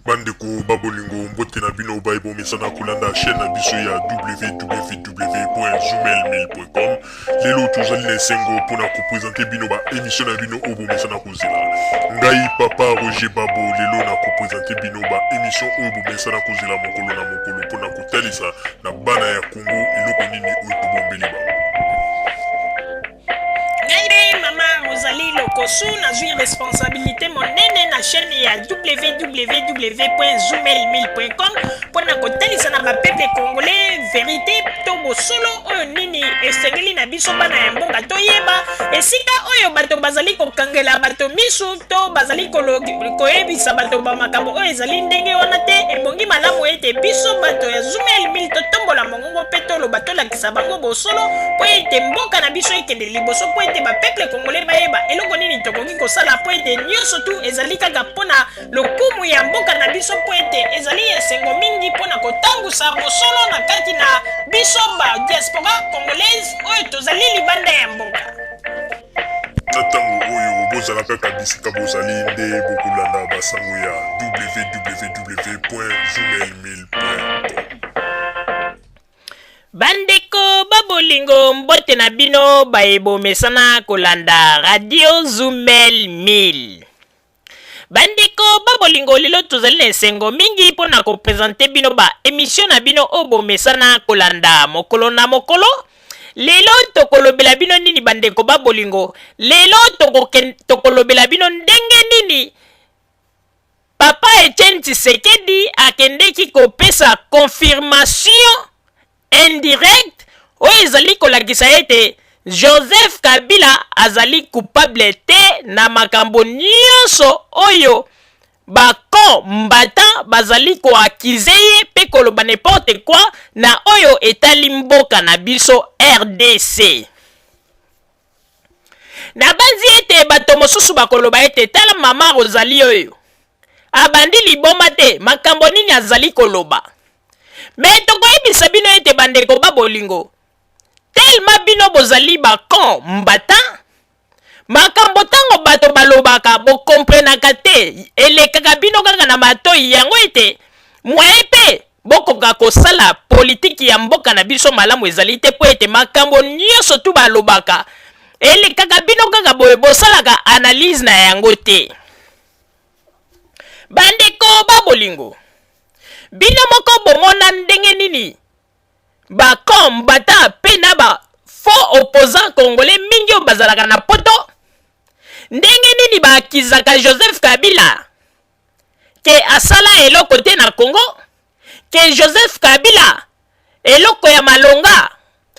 Bandeko ba bolingo, mbote na bino baye bomesana kolanda chaîne na biso ya www.zoomailmail.com. Lelo tozali na esengo mpona kopresente bino ba émission na bino oyo bomesana kozela. Ngai papa Roger Babo lelo na kopresente bino ba émission oyo bomesana kozela mokolo na mokolo mpona kotalisa na bana ya Congo eloko nini oyo tobombeli bango. Ngai nde mama Rosalie Lokosu, nazwi responsabilité monene na chaîne ya www.zoomailmail.com mpo na kotalisa na bapeuple congolais verité to bosolo oyo nini esengeli na biso bana ya mboka toyeba esika oyo bato bazali kokangela bato misu to bazali koyebisa bato bamakambo oyo ezali ndenge wana te. Ebongi malamu ete biso bato ya Zoomail Mail totombola mongongo mpe toloba, tolakisa bango bosolo mpo ete mboka na biso ekende liboso, mpo ete bapeuple congolais bayeba eloko nini tokoki kosala, mpo ete nyonso tu ezali kaka mpo na lokumu ya mboka na biso, mpo ete ezali esengo mingi mpo na kotambusa bosolo na kati na biso ba diaspora congolaise oyo tozali libanda ya mboka. Na ntango oyo bozala kaka bisika bozali nde bokolanda basango ya www.zoomailmail.com. Bandeko ba bolingo, mbote na bino baye bomesana kolanda Radio Zumel 1000. Bandeko ba bolingo, lelo tozali na esengo mingi mpo na kopresente bino ba emission na bino oyo bomesana kolanda mokolo na mokolo. Lelo tokolobela bino nini bandeko ba bolingo? Lelo tokolobela bino ndenge nini Papa Etienne Tshisekedi akendeki kopesa confirmation indirecte oyo ezali kolakisa ete Joseph Kabila azali coupable te na makambo nyonso oyo ba combattants bazali ko accuser ye pe koloba n'importe quoi na oyo etali mboka na biso RDC. Nabanzi ete bato mosusu bakoloba ete tala mama Rosalie oyo abandi liboma te, makambo nini azali koloba. Me tokoyebisa bino ete bandeko ba bolingo, tellement bino bozali ba combattants, makambo ntango bato balobaka bokomprenaka te, elekaka bino kaka na matoi yango ete moyen mpe bokoka kosala politiki ya mboka na biso malamu ezali te, mpo ete makambo nyonso tu balobaka elekaka bino kaka boye, bosalaka analyse na yango te. Bandeko ba bolingo, bino moko bomona ndenge nini ba combattants mpe na ba faux opposants congolais mingi oyo bazalaka na poto, ndenge nini baakizaka Joseph Kabila ke asala eloko te na Congo, ke Joseph Kabila eloko ya malonga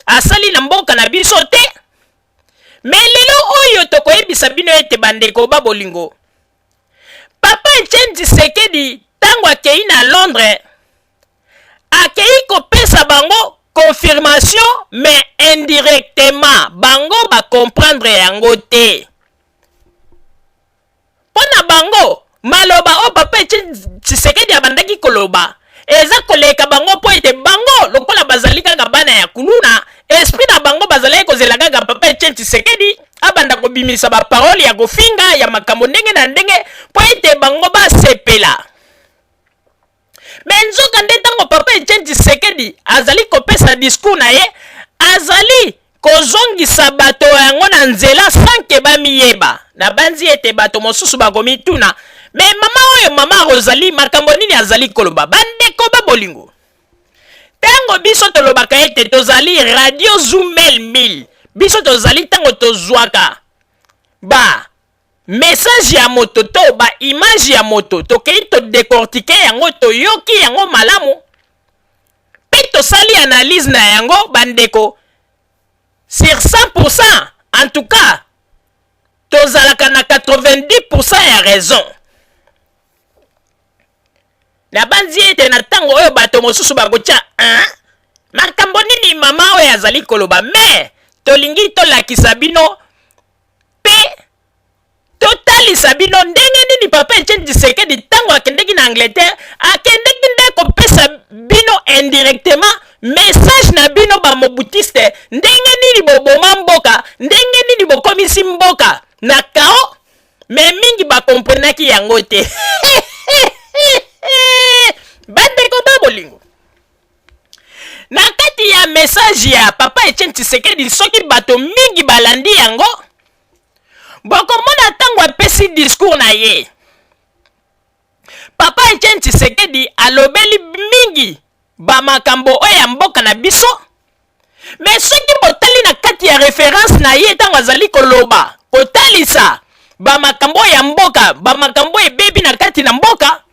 asali na mboka na biso te. Me lelo oyo tokoyebisa bino ete bandeko ba bolingo, Papa Etienne Tshisekedi ntango akei na Londres akei kopesa bango confirmation, mais indirectement bango ba comprendre yango te. Mpo na bango, maloba oyo Papa Etienne Tshisekedi abandaki koloba eza koleka bango, mpo ete bango lokola bazali kaka bana ya kuluna, esprit na bango bazalaki kozela kaka Papa Etienne Tshisekedi abanda kobimisa ba parole ya kofinga ya makambo ndenge na ndenge mpo ete bango basepela. Me nzoka nde ntango Papa Etienne Tshisekedi azali kopesa discours na ye, azali kozongisa bato yango na nzela sans ke bamiyeba. Nabanzi ete bato mosusu bakomituna, me mama oyo, mama Rosalie, makambo nini azali koloba? Bandeko ba bolingo, ntango biso tolobaka ete tozali Radio Zumel 1000, biso tozali ntango tozwaka ba message ya moto to ba image ya moto, tokei todecortike yango, toyoki yango malamu mpe tosali analyse na yango. Bandeko, sur 100%, en tout cas tozalaka na 90% ya raison. Nabanzi ete na ntango oyo bato mosusu bakotya makambo nini mama oyo azali koloba, me tolingi tolakisa bino mpe totalisa bino ndenge nini Papa Etienne Tshisekedi ntango akendeki na Angleterre akendeki nde kopesa bino indirectement message na bino ba mobutiste, ndenge nini boboma mboka, ndenge nini bokomisi mboka na chaos. Me mingi bakomprenaki yango te. message ya papa Etienne Tshisekedi, soki bato mingi balandi yango, bokomona ntango apesi discours na ye, papa Etienne Tshisekedi alobeli mingi bamakambo oyo ya mboka na biso. Mais soki botali na kati ya référence na ye, ntango azali koloba, kotalisa bamakambo oyo ya mboka, bamakambo ebebi na kati na mboka,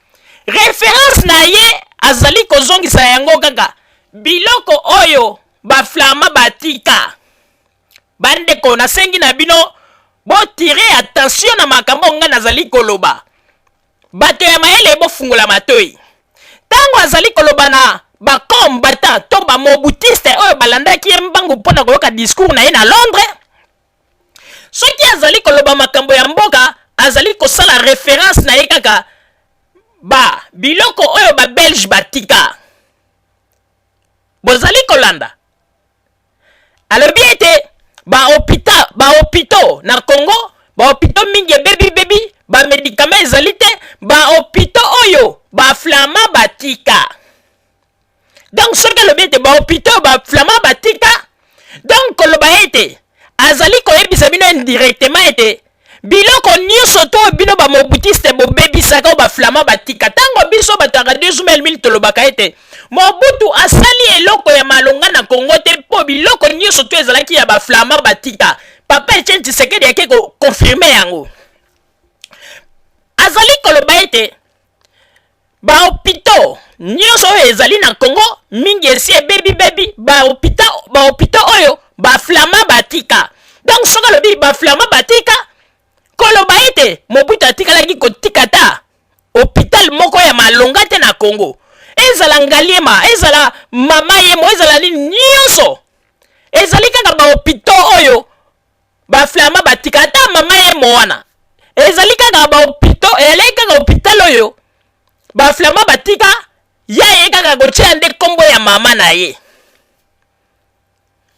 référence na ye azali kozongisa yango kaka biloko oyo baflamands batika. Bandeko, nasengi na bino botire attention na makambo ngai nazali koloba. Bato ya mayele, bofungola matoi. Ntango azali koloba na bacombattants to bamobutistes oyo balandaki ye mbangu mpona koyoka discours na ye na Londres, soki azali koloba makambo ya mboka, azali kosala référence na ye kaka ba biloko oyo babelges batika. Bozali kolanda, alobi ete bahôpitaux bahôpitaux na Congo, bahôpitaux mingi ebebibebi, bamédicaments ezali te, bahôpitaux oyo baflamands batika. Donc soki alobi ete bahôpitaux oyo baflamands batika, donc koloba ete azali koyebisa bino indirectement ete biloko nyonso to bino bamobutistes bobebisaka, oyo baflamands batika. Ntango biso bato ya Radio Zumel 1000 tolobaka ete Mobutu asali eloko ya malonga na Kongo te mpo biloko nyonso to ezalaki ya baflamands batika, papa Etienne Tshisekedi ake koconfirmer yango. Azali koloba ete bahôpitaux nyonso oyo ezali na Congo mingi esi ebebibebi, bahôpitaux oyo baflamands batika. Donc soki alobi baflamands batika, koloba ete Mobutu atikalaki kotika ta hôpital moko ya malonga te na Congo, ezala Ngaliema, ezala Mama Yemo, ezala nini, nyonso ezali kaka bahôpitaux oyo baflamands batika. Ata Mama Yemo wana ezali kaka bahôpitaux, ezalaki kaka hôpital oyo baflamands batika. Ya ye kaka kotia nde nkombo ya mama na ye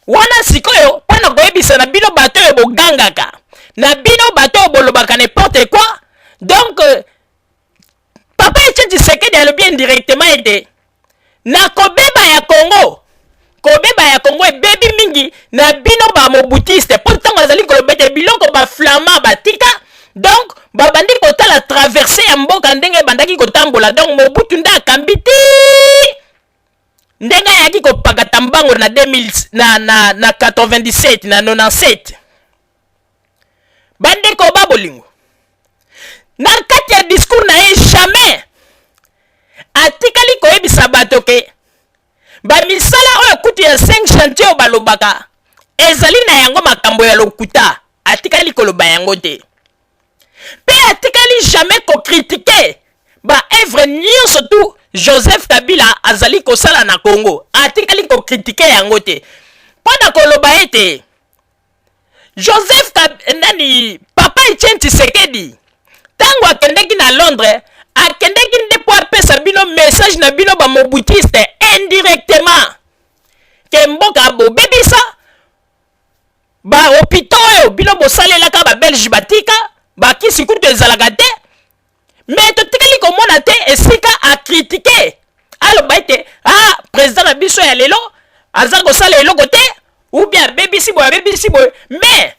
wana. Sikoyo, mpo na koyebisa na bino bato oyo bogangaka, na bino bato oyo bolobaka n'importe quoi, donc papa Etienne Tshisekedi alobi indirectement ete na kobeba ya Congo, kobeba ya Congo ebebi mingi na bino bamobutistes, mpo ntango azali koloba ete biloko baflamands batika, donc babandi kotala traversée ya mboka ndenge ebandaki kotambola. Donc Mobutu nde akambi ti ndenge ayaki kopakata mbango na 2000, na 97, na 97. Bandeko ba bolingo, na kati ya discours na ye, jamais atikali koyebisa bato ke bamisala oyo kutu ya 5 chantier oyo balobaka ezali na yango makambo ya lokuta. Atikali koloba yango te, mpe atikali jamais kocritiquer baœuvres nyonso tu Joseph Kabila azali kosala na Congo. Atikali kocritiquer yango te, mpo na koloba ete Joseph Kab nani, papa Etienne Tshisekedi, ntango akendeki na Londres, akendeki nde mpo apesa bino message na bino bamobutistes indirectement ke mboka bobebisa, bahôpitaux oyo bino bosalelaka, babelges batika, bakisi kutu ezalaka te. Mais totikali komona te esika acritiquer, aloba ete ah, président na biso ya lelo aza kosala eloko te, ou bien abebisi boye, abebisi boye. Mais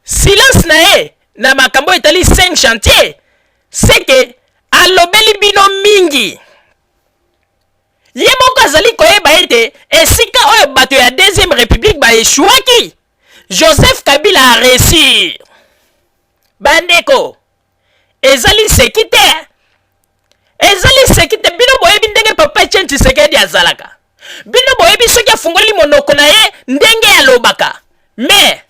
silence na ye na makambo etali 5 chantier, c'est que alobeli bino mingi. Ye moko azali koyeba ete esika oyo bato ya Deuxième République baéchouaki, Joseph Kabila aréussir. Bandeko, ezali seki te, ezali seki te. Bino boyebi ndenge papa Etienne Tshisekedi azalaka. Bino boyebi soki afungoli monoko na ye ndenge alobaka. Mais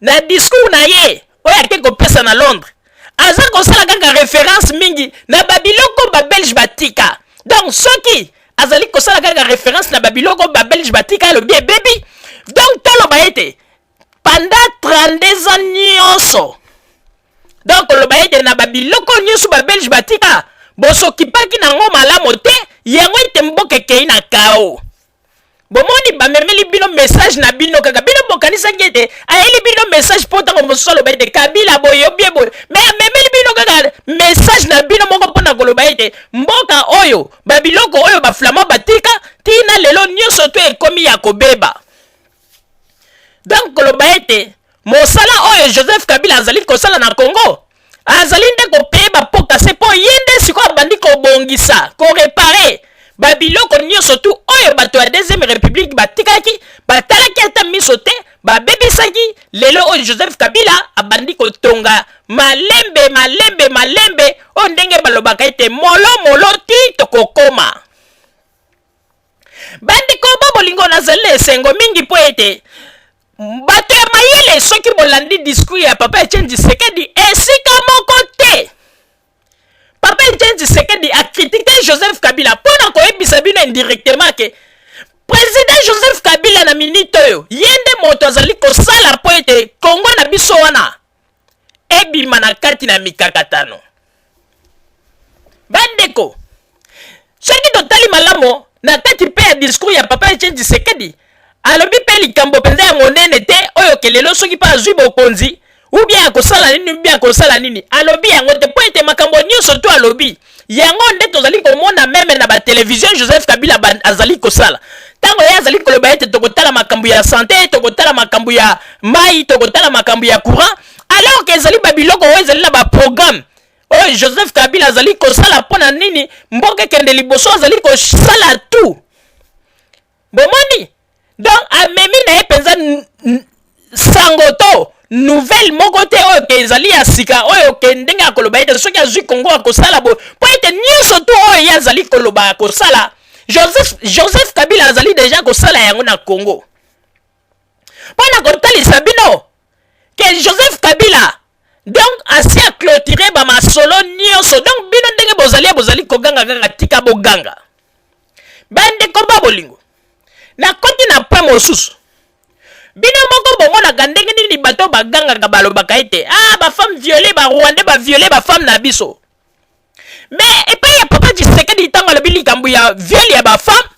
na discours na ye oyo ake kopesa na Londres, aza kosala kaka référence mingi na babiloko babelges batika. Donc soki azali kosala kaka référence na babiloko babelges batika, alobi ebebi, donc toloba ete pendant 32 ans nyonso, donc koloba ete na babiloko nyonso babelges batika, bosokipaki nango malamu te, yango ete mboka ekei na chaos. Bomoni, bamemeli bino message na bino kaka. Bino bokanisaki ete ayeli bino message mpo ntango mosusu aloba ete Kabila boye obie boye, me amemeli bino kaka message na bino moko mpo na koloba ete mboka oyo, babiloko oyo baflama batika tina lelo nyonso to ekomi ya kobeba. Donc koloba ete mosala oyo Joseph Kabila azali kosala na Congo, azali nde kopeye bapokase, mpo ye nde sikoyo abandi kobongisa, koréparer babiloko nyonso tu oyo bato ya Deuxième République batikaki, batalaki ata miso te, babebisaki. Lelo oyo Joseph Kabila abandi kotonga malembe malembe malembe, oyo ndenge balobaka ete molo molo ti tokokoma. Bandeko ba bolingo, nazali na esengo mingi mpo ete bato ya mayele, soki bolandi discours ya papa Etienne Tshisekedi, esika moko te papa Etienne Tshisekedi acritiquer Joseph Kabila, mpo na koyebisa bino indirectement ke président Joseph Kabila na minute oyo, ye nde moto azali kosala mpo ete Kongo na biso wana ebima na kati na mikakatano. Bandeko, soki totali malamu na kati mpe ya discours ya papa Etienne Tshisekedi, alobi mpe likambo mpenza ya monene te oyo ke lelo soki mpe azwi bokonzi ou bien akosala nini ou bien akosala nini. Alobi yango te, mpo ete makambo nyonso to alobi yango nde tozali komona même na batelevizio Joseph Kabila azali kosala. Ntango ye azali koloba ete tokotala makambo ya santé, tokotala makambo ya mai, tokotala makambo ya courant, alors ke ezali babiloko oyo ezali na baprogramme oyo Joseph Kabila azali kosala mpo na nini mboka ekende liboso. Azali kosala tout. Bomoni, donc amemi na ye mpenza sango to nouvelle moko te oyo ke ezali ya sika, oyo ke ndenge akoloba ete soki azwi Kongo akosala boye, mpo ete nyonso tu oyo ye azali koloba akosala, Joseph Kabila azali déjà kosala yango na Congo. Mpo na kotalisa bino ke Joseph Kabila donc asi aclôturer bamasolo nyonso. Donc bino ndenge bozali koganga kaka, tika boganga. Bandeko ba bolingo, nakoti na point mosusu. Bino moko bomonaka ndenge nini bato bagangaka, balobaka ete ah, bafemme violées, Barwandais bavioler bafemme na biso. Mais epai ya papa Tshisekedi, ntango alobi likambo ya viol ya bafemme,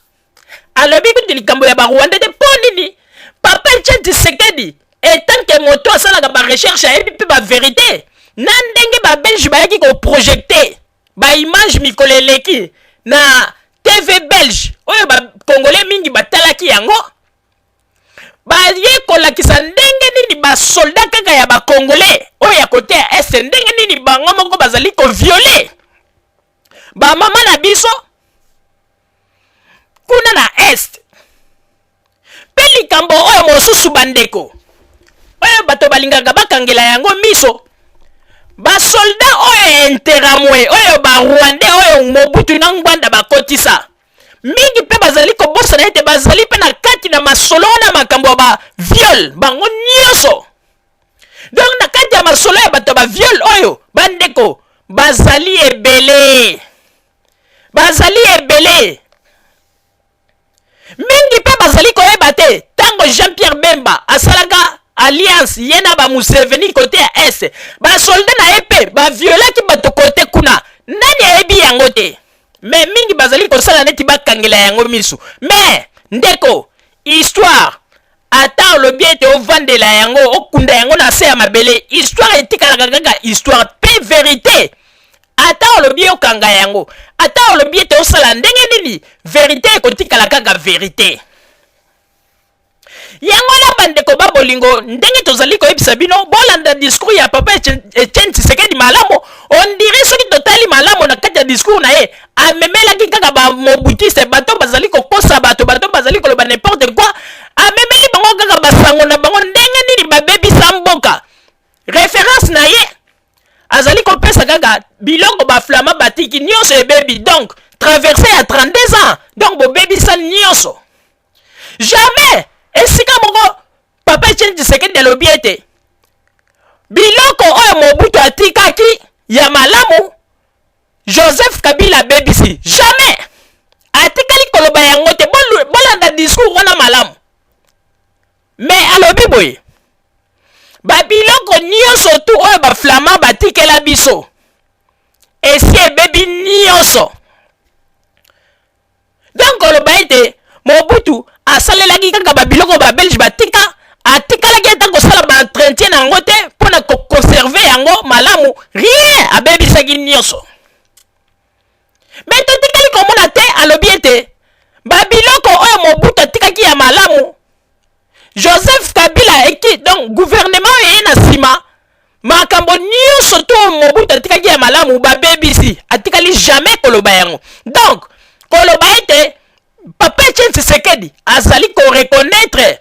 alobi kutu likambo ya Barwandais te. Mpo nini? Papa Etienne Tshisekedi, en tant que moto asalaka barecherche, ayebi mpe bavérité na ndenge Babelge bayaki koprojeter baimage mikolo eleki na TV belge, oyo Bacongolais mingi batalaki yango. Baye kolakisa ndenge nini basoldat kaka ya Bacongolais oyo ya côté ya Est, ndenge nini bango moko bazali kovioler bamama na biso kuna na Est. Mpe likambo oyo mosusu, bandeko, oyo bato balingaka bakangela yango miso, basoldat oyo ya Interahamwe, oyo Barwandais oyo Mobutu na Ngbanda bakotisa mingi, mpe bazali kobosana ete bazali mpe na kati na masolo wana, makambo ya baviol bango nyonso. Donc na kati ya masolo ya bato ya baviol oyo, bandeko, bazali ebele, bazali ebele mingi. Mpe bazali koyeba te, ntango Jean Pierre Bemba asalaka alliance ye na bamuseveni côté ya Est, basoldat na ye mpe baviolaki bato côté kuna. Nani ayebi yango te? Mais mingi bazali kosala neti bakangela yango misu. Mais ndeko, histoire, ata olobi ete ovandela yango, okunda yango na se ya mabele, histoire etikalaka kaka histoire. Mpe vérité, ata olobi okanga yango, ata olobi ete osala ndenge nini, vérité ekotikala kaka vérité. Yango wana, bandeko ba bolingo, ndenge tozali koyebisa bino, bolanda discours ya papa Etienne Tshisekedi malamu. On dirait soki totali malamu na kati ya discours na ye, amemelaki kaka bamobutiste, bato bazali kokosa bato, bato bazali koloba n'importe quoi. Amemeli bango kaka basango na bango ndenge nini babebisa mboka. Référence na ye azali kopesa kaka biloko baflama batiki nyonso ebebi. Donc traversée ya 32 ans, donc bobebisa nyonso. Jamais esika moko papa Etienne Tshisekedi alobi ete biloko oyo Mobutu atikaki ya malamu, Joseph Kabila abebisi. Jamais atikali koloba yango te. Bolanda discours wana malamu. Mais alobi boye: babiloko nyonso tu oyo baflama batikela biso esi ebebi nyonso. Donc oloba ete Mobutu Asalelaki kaka ba biloko ba belge batika, atikalaki ata kosala ba entretien na yango te mpo na ko conserver yango malamu, rien, abebisaki nyonso. Mais totikali komona te alobi ete ba biloko oyo Mobutu atikaki ya malamu, Joseph Kabila eki donc gouvernement oyo eye na nsima makambo nyonso to Mobutu atikaki ya malamu babebisi, atikali jamais koloba yango. Donc koloba ete Papa Etienne Tshisekedi azali ko reconnaître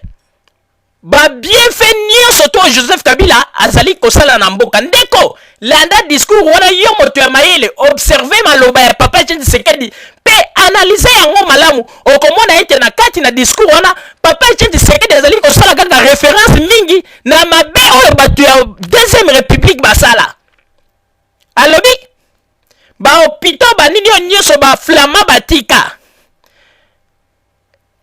ba bienfait nyonso to Joseph Kabila azali kosala na mboka. Ndeko, landa discours wana yo moto ya mayele, observe maloba ya Papa Etienne Tshisekedi pe analyse yango malamu, okomona ete na kati na discours wana Papa Etienne Tshisekedi azali kosala kaka reference mingi na mabe oyo bato ya deuxième république basala. Alobi ba hôpitaux ba nini oyo nyonso ba flama batika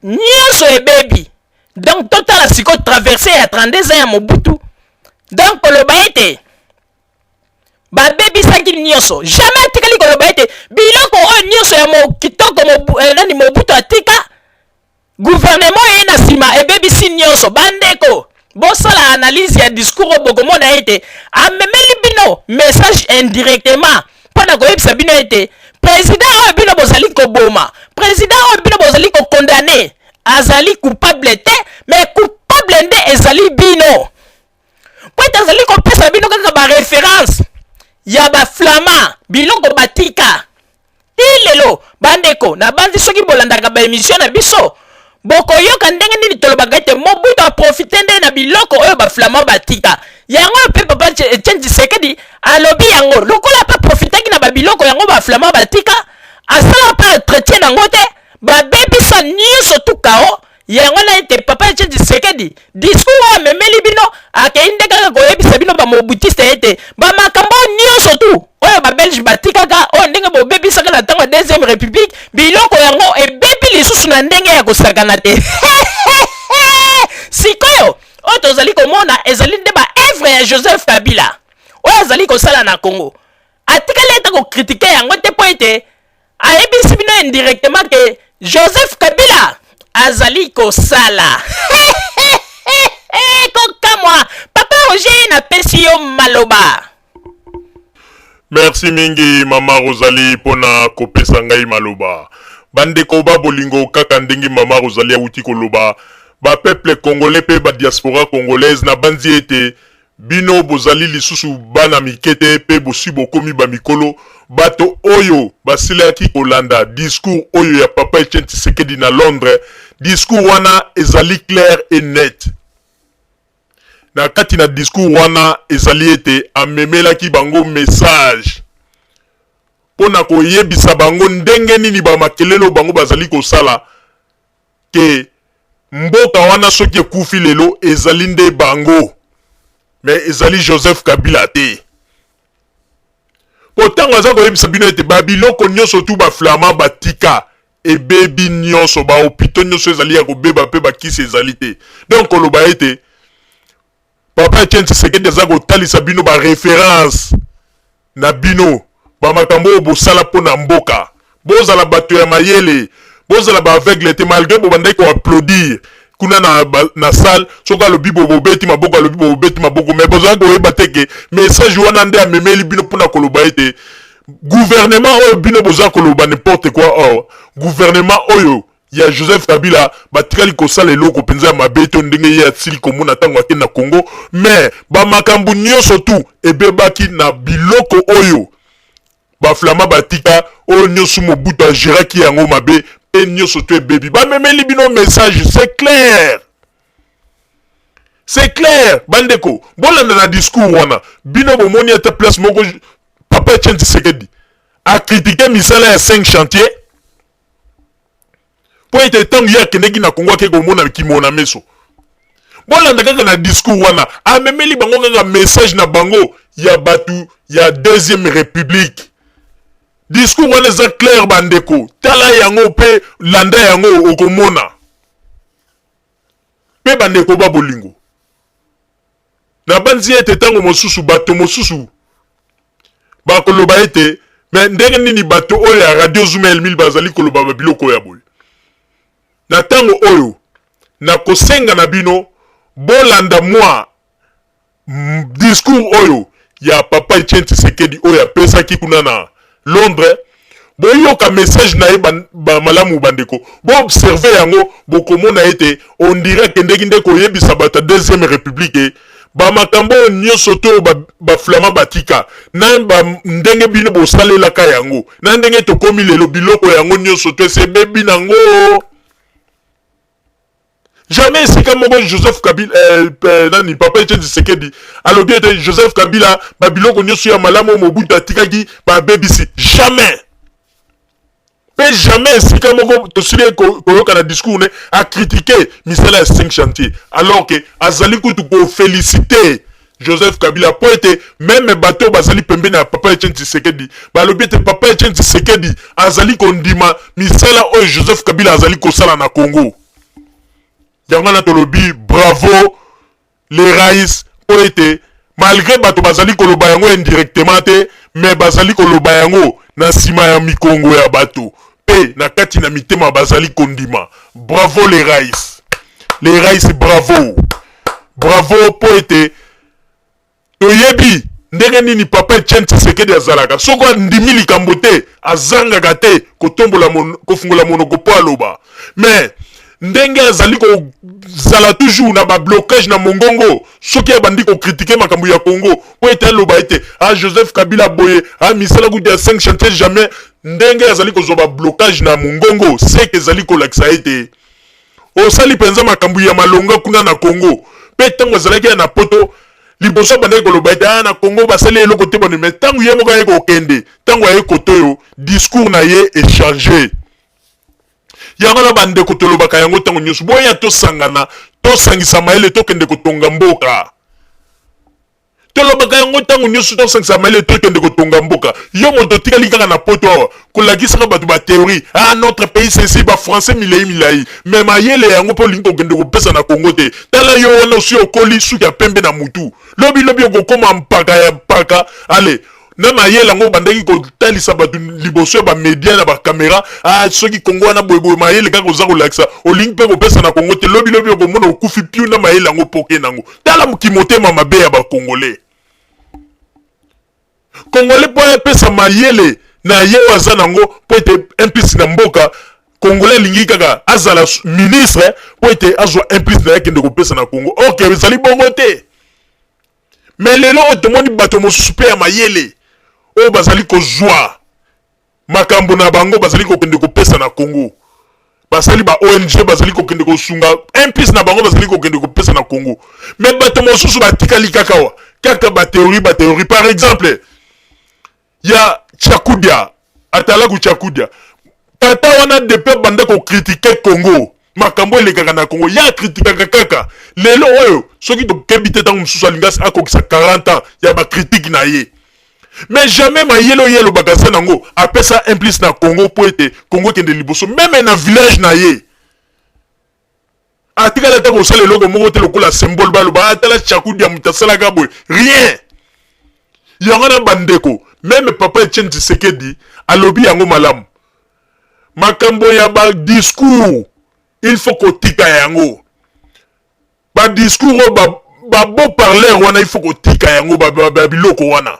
nyonso ebebi. Donc totala sikoyo traverse ya 32 ans ya Mobutu. Donc koloba ete babebisaki nyonso, jamais atikali koloba ete biloko oyo nyonso ya kitoko nani Mobutu atika, gouvernement eye na nsima ebebisi nyonso. Bandeko, bosala analyse ya discours oyo, bokomona ete amemeli bino message indirectement mpo na koyebisa bino ete président oyo bino bozali koboma, président oyo bino bozali kokondane azali coupable te, mais coupable nde ezali bino, po ete azali kopesa bino kaka ba référence ya ba flama biloko batika ti lelo. Bandeko, nabanzi soki bolandaka ba émission na biso, bokoyoka ndenge nini tolobaka ete Mobutu aprofite nde na biloko oyo baflama batika. Yango oyo mpe Papa Etienne Tshisekedi alobi yango, lokola mpe aprofitaki na babiloko yango baflama batika, asala mpe entretien nango te, babebisa nyonso tu kao. Yango na ete Papa Etienne Tshisekedi discours oyo amemeli bino, akei nde kaka koyebisa bino bamobutiste ete bamakambo nyonso tu oyo babelge batikaka, oyo ndenge bobebisaka na ntango ya deuxième république, biloko yango ebebi lisusu na ndenge ya kosakana te. Sikoyo oyo tozali komona ezali nde ba œuvre ya Joseph Kabila oyo azali kosala na Congo. Atikali ata kokritike yango te, mpo ete ayebisi bino indirectement ke Joseph Kabila azali kosala. Kokamwa. Papa Roger, napesi yo maloba. Merci mingi Mama Rosalie pona kopesa ngai maloba. Bandeko ba bolingo, kaka ndenge Mama Rosalie awuti koloba, ba peuple congolais pe ba diaspora congolaise, nabanzi ete bino bozali lisusu bana mike te pe bosi bokomi ba mikolo, bato oyo basilaki kolanda discours oyo ya Papa Etienne Tshisekedi na Londres. Discours wana ezali clair et net. Na kati na discours wana ezali ete amemelaki bango message mpo na koyebisa bango ndenge nini ba makelele oyo bango bazali kosala ke mboka wana soki ekufi lelo ezali nde bango, mais ezali Joseph Kabila te. Po ntango aza koyebisa bino ete ba biloko nyonso tu ba flama batika ebebi nyonso, ba hopitaux nyonso ezali ya kobeba mpe bakisi ezali te. Donc koloba ete Papa Etienne Tshisekedi aza kotalisa bino ba reference na bino, ba makambo oyo bosala mpo na mboka. Bozala bato ya mayele, bozala ba aveugle te, malgre bobandaki ko applaudir kuna na salle, soki alobi bo bobeti maboko, alobi bo bobeti maboko, mais bozalaki koyeba te ke message wana nde amemeli bino mpona koloba ete gouvernement oyo bino boza koloba n'importe quoi, or gouvernement oyo ya Joseph Kabila batikali kosala eloko mpenza ya mabe to ndenge ye asili komona ntango akende na Congo, mais bamakambo nyonso tu ebebaki na biloko oyo baflama batika, oyo nyonso Mobutu agéraki yango mabe mpe nyonso tu ebebi. Bamemeli bino message, c'est clair, c'est clair. Bandeko, bolanda na discours wana, bino bomoni ata place moko Papa Etienne Tshisekedi akritike misala ya 5 chantier, mpo ete ntango ye akendeki na Congo ake komona kimona meso. Bolanda kaka na discours wana, amemeli bango kaka message na bango ya bato ya deuxième république. Discours wana eza clair bandeko, tala yango mpe landa yango, okomona. Mpe bandeko ba bolingo, nabanzi ete ntango mosusu bato mosusu bakoloba ete me ndenge nini bato oyo ya radio Zuma El Mil bazali koloba babiloko ya boye na ntango oyo. Nakosenga na bino bolanda mwa discours oyo ya papa Etienne Tshisekedi oyo apesaki kuna na Londres. Boyoka message na ye ba, ba malamu bandeko, bo observe yango, bokomona ete on dirait akendeki nde koyebisa bato ya deuxième république ba makambo oyo nyonso to ba, ba flamand batika na ba, ndenge bino bosalelaka yango na ndenge tokomi lelo, biloko yango nyonso to esi ebebi nango. Jamais esika moko Joseph Kabila nani papa Etienne Tshisekedi alobi ete Joseph Kabila ba biloko nyonso ya malamu oyo Mobutu atikaki babebisi. Jamais. Pe jamais esika moko tosili koyoka na discours ne a critiquer misala ya 5 chantiers alors que azali kutu ko féliciter Joseph Kabila po ete meme bato oyo bazali pembeni ya papa Etienne Tshisekedi balobi ete papa Etienne Tshisekedi azali kondima misala oyo Joseph Kabila azali kosala na Congo. Yango wana tolobi bravo les rais po ete malgre bato bazali koloba yango indirectement te, mais bazali koloba yango na nsima ya mikongo ya bato pe na kati na mitema bazali kondima. Bravo les rais. Les rais bravo. Bravo po ete toyebi ndenge nini papa Etienne Tshisekedi azalaka. Soko andimi likambo te, azangaka te kotombola mon, kofungola monoko po aloba. Mais ndenge azali kozala toujours na ba blocage na mongongo soki abandi ko critiquer makambo ya Congo po ete aloba ete ah Joseph Kabila boye, ah misala kutu ya 5 chantiers jamais, ndenge azali kozwa ba blocage na mongongo seke ezali kolakisa ete osali mpenza makambo ya malonga kuna na Congo. Mpe ntango azalaki ya na poto liboso abandaki koloba ete ah, na Congo basali eloko te boni, mais ntango ye moko aye kokende, ntango aye kote oyo discours na ye echange. Yango na bandeko tolobaka yango ntango nyonso, boya tosangana, tosangisa mayele, tokende kotonga mboka. Tolobaka yango ntango nyonso, tosangisa mayele, tokende kotonga mboka. Yo moto otikali kaka na poto awa kolakisaka bato ba théorie, ah notre pays ceci, ba français milai milai, mais mayele yango mpe olingi kokende kopesa na Congo te. Tala yo wana osi okoli suki ya pembe na mutu, lobi lobi okokoma mpaka ya mpaka. Ale na mayele yango obandaki kotalisa bato liboso ya bamedia na bakamera, ah soki Congo wana boyeboye, mayele kaka oza kolakisa, olingi mpe kopesa na Congo te. Lobi lobi okomona okufi piu na mayele yango poke nango. Tala kimotema mabe ya ba Congolais. Congolais mpo apesa mayele na ye oyo aza nango mpo ete implice na mboka, Congolais alingi kaka azala ministre mpo ete azwa implice na ye akende kopesa na Congo. Ok, ezali bongo te. Mais lelo oyo tomoni bato mosusu mpe ya mayele oyo bazali kozwa makambo na bango, bazali kokende kopesa na Congo, basali ba ONG, bazali kokende kosunga implice na bango, bazali kokende kopesa na Congo. Mais bato mosusu batikali kaka wa kaka ba théorie, ba théorie. Par exemple ya Ciakudia, atalaku Ciakudia, tata wana depuis banda kocritiquer Congo, makambo elekaka na Congo, ye akritikaka kaka. Lelo oyo soki tokebi te, ntango mosusu alingi akokisa 40 ans ya bacritique na ye, mais jamais mayele oyo ye alobaka aza nango apesa implice na Congo mpo ete Congo ekende liboso. Même na village na ye atikali ata kosala eloko moko te lokola symbole, baloba atala Ciakudia moto asalaka boye, rien. Yango na bandeko, même papa Etienne Tshisekedi alobi yango malamu, makambo ya badiscours il faut kotika yango. Badiscours oyo ba beau parleur wana, il faut kotika yango. Babiloko wana,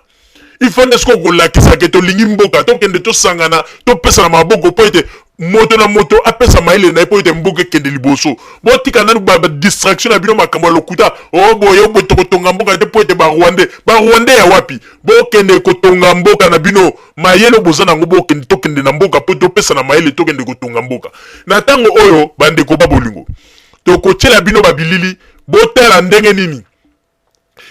il faut nde soki kolakisa ke tolingi mboka, tokende tosangana, topesana maboko mpo ete moto na moto apesa mayele na ye mpo ete mboka ekende liboso. Botika nanu badistraction na bino, makambo ya lokuta o boye boye, tokotonga mboka te mpo ete Barwandais. Barwandais ya wapi? Bokende kotonga mboka na bino. Mayele boza nango, bokende, tokende na mboka mpo topesana mayele, tokende kotonga mboka. Na ntango oyo, bandeko ba bolingo, tokotiela bino babilili, botala ndenge nini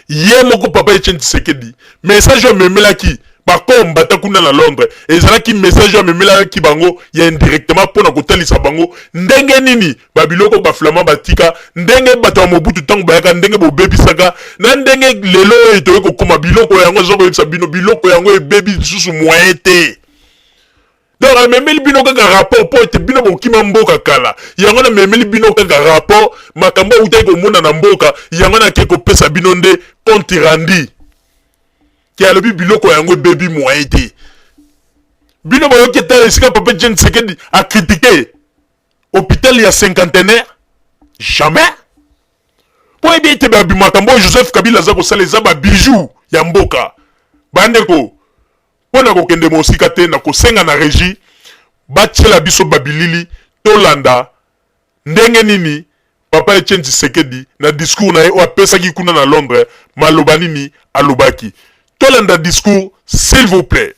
ye moko papa Etienne Tshisekedi, message oyo amemelaki bakombata kuna na Londres, ezalaki message oyo amemelaki bango ya indirectement mpona kotalisa bango ndenge nini babiloko baflamand batika, ndenge bato ya Mobutu ntango bayaka, ndenge bobebisaka, na ndenge lelo oyo toyei kokóma biloko yango. Eza koyebisa bino biloko yango ebebi lisusu moyen te. Donc amemeli bino kaka rapport mpo ete bino bokima mboka kala. Yango namemeli bino kaka rapport, makambo awutaki komona na mboka. Yango nake kopesa bino nde compte rendu ke alobi biloko yango ebebi moyen te. Bino boyoki ete esika papa Etienne Tshisekedi acritiquer hôpital ya Cinquantenaire. Jamais! Mpo oyebi ete ba makambo oyo Joseph Kabila aza kosala eza ba bijoux ya mboka. Bandeko, mpo na kokende mosika te, nakosenga na regie batiela biso ba bilili tolanda ndenge nini Papa Etienne Tshisekedi na discours na ye oyo apesaki kuna na Londres, maloba nini alobaki. Tolanda discours s'il vous plait.